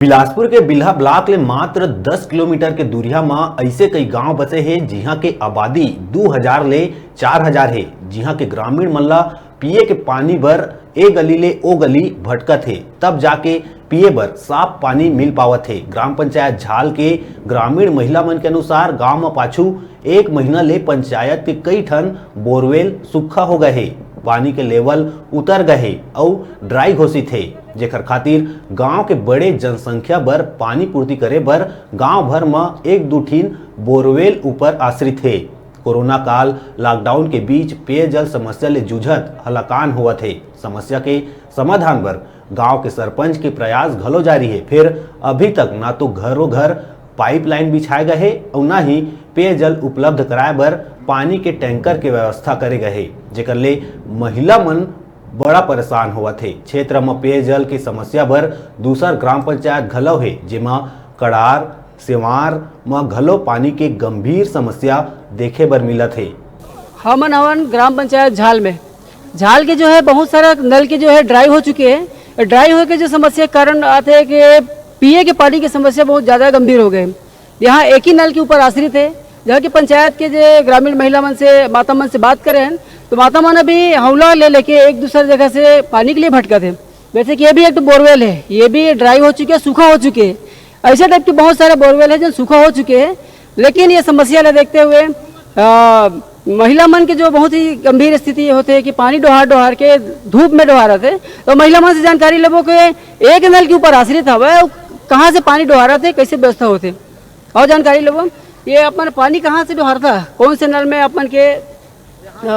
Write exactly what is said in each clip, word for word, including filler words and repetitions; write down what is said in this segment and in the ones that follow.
बिलासपुर के बिल्हा ब्लॉक ले मात्र दस किलोमीटर के दूरिहा म अइसे कई गांव बसे हे, जिहां के आबादी दू हजार ले चार हजार हे, जिहां के ग्रामीण मन ला पिए के पानी बर ए गली ले ओ गली भटकत हे, तब जाके पिए बर साफ पानी मिल पावत हे। ग्राम पंचायत झाल के ग्रामीण महिला मन के अनुसार, गांव म पाछू एक महीना ले पंचायत के कई ठन बोरवेल सूखा हो गए हे, पानी के लेवल उतर गए हे अउ ड्राई घोषित हे, जेकर खातिर गांव के बड़े जनसंख्या बर पानी पूर्ति करे बर गांव भर म एक दू ठिन बोरवेल ऊपर आश्रित हे। कोरोना काल लॉकडाउन के बीच पेयजल समस्या ले जूझत हलाकान होवत हे। समस्या के समाधान बर गांव के सरपंच के प्रयास घलो जारी हे, फिर अभी तक ना तो घरों घर पाइपलाइन बिछाए गए हे अउ ना ही पेयजल उपलब्ध कराए बर पानी के टैंकर के व्यवस्था करे गए हे, जेकर ले महिला मन बड़ा परेशान होवत हे। क्षेत्र म पेयजल के समस्या बर दूसर ग्राम पंचायत घलो हे, जेमा कड़ार, सेवार म घलो पानी के गंभीर समस्या देखे बर मिलत हे। हमन हवन ग्राम पंचायत झाल में। झाल के जो है बहुत सारा नल के जो है ड्राई हो चुके हैं। ड्राई होए के जो समस्या के कारण आते हैं कि पिए के पानी की समस्या बहुत ज़्यादा गंभीर हो गए हैं। यहाँ एक ही नल के ऊपर आश्रित है, जहाँ की पंचायत के जो ग्रामीण महिला मन से, माता मन से बात करे हैं, तो माता मन अभी हौला ले लेके एक दूसरे जगह से पानी के लिए भटकत है। जैसे कि ये भी एक तो बोरवेल है, ये भी ड्राई हो चुके हैं, सूखा हो चुके हैं। ऐसे टाइप के बहुत सारे बोरवेल है जो सूखा हो चुके हैं, लेकिन ये समस्या ला देखते हुए अ, महिला मन के जो बहुत ही गंभीर स्थिति होते है कि पानी डोहार डोहार के धूप में डोहारत है, तो महिला मन से जानकारी लेबो कि एक नल के ऊपर आश्रित हवे, अउ कहाँ से पानी डोहारत है, कैसे व्यवस्था होते, और जानकारी लेबो। ये अपन पानी कहाँ से डोहारता, कौन से नल में अपन के अ,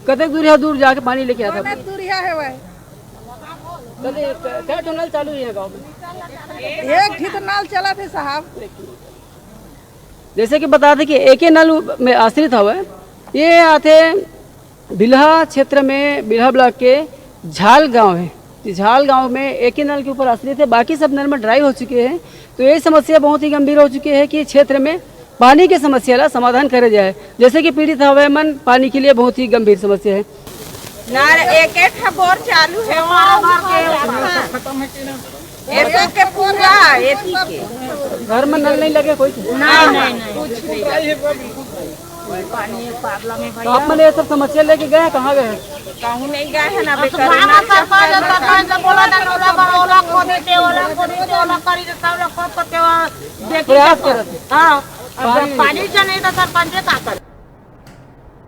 कतेक दूर है, दूर जाके पानी लेके आता? बहुत दूर है, है भाई। कते, क-, कै ठो नल चालू है गाँव में? एक ही तो नल चला थे साहब। जैसे कि बता दें कि एके नल में आश्रित हवे, ये आथे बिल्हा क्षेत्र में, बिल्हा ब्लॉक के झाल गांव है। ये झाल गांव में एके नल के ऊपर आश्रित है, बाकी सब नल में ड्राई हो चुके हैं। तो ये समस्या बहुत ही गंभीर हो चुकी है कि क्षेत्र में पानी के समस्या ला समाधान करे जाए। जैसे कि पीड़ित हवे मन, पानी के लिए बहुत ही गंभीर समस्या है। ना रे, एक एक ठा बोर चालू है, वहाँ ऐसा के पूरा एती के। घर में नल नहीं लगे कोई? नहीं, नहीं, नहीं। कुछ नहीं। पानी एक पागला में तो भैया। आप मन ये सब समस्या लेके गए हैं, कहाँ गए हैं? कहूँ नहीं गए हैं ना, बस बेकार वहाँ ना सरपंच, सरपंच बोला ना, ओला कर, ओला खोदी दे, ओला खोदी दे, ओला करी दे, सब लोग खोद खोद के वहाँ देखी प्रयास जाता। करत हैं। हाँ, अब पानी पानी से नहीं तो सरपंच का करे?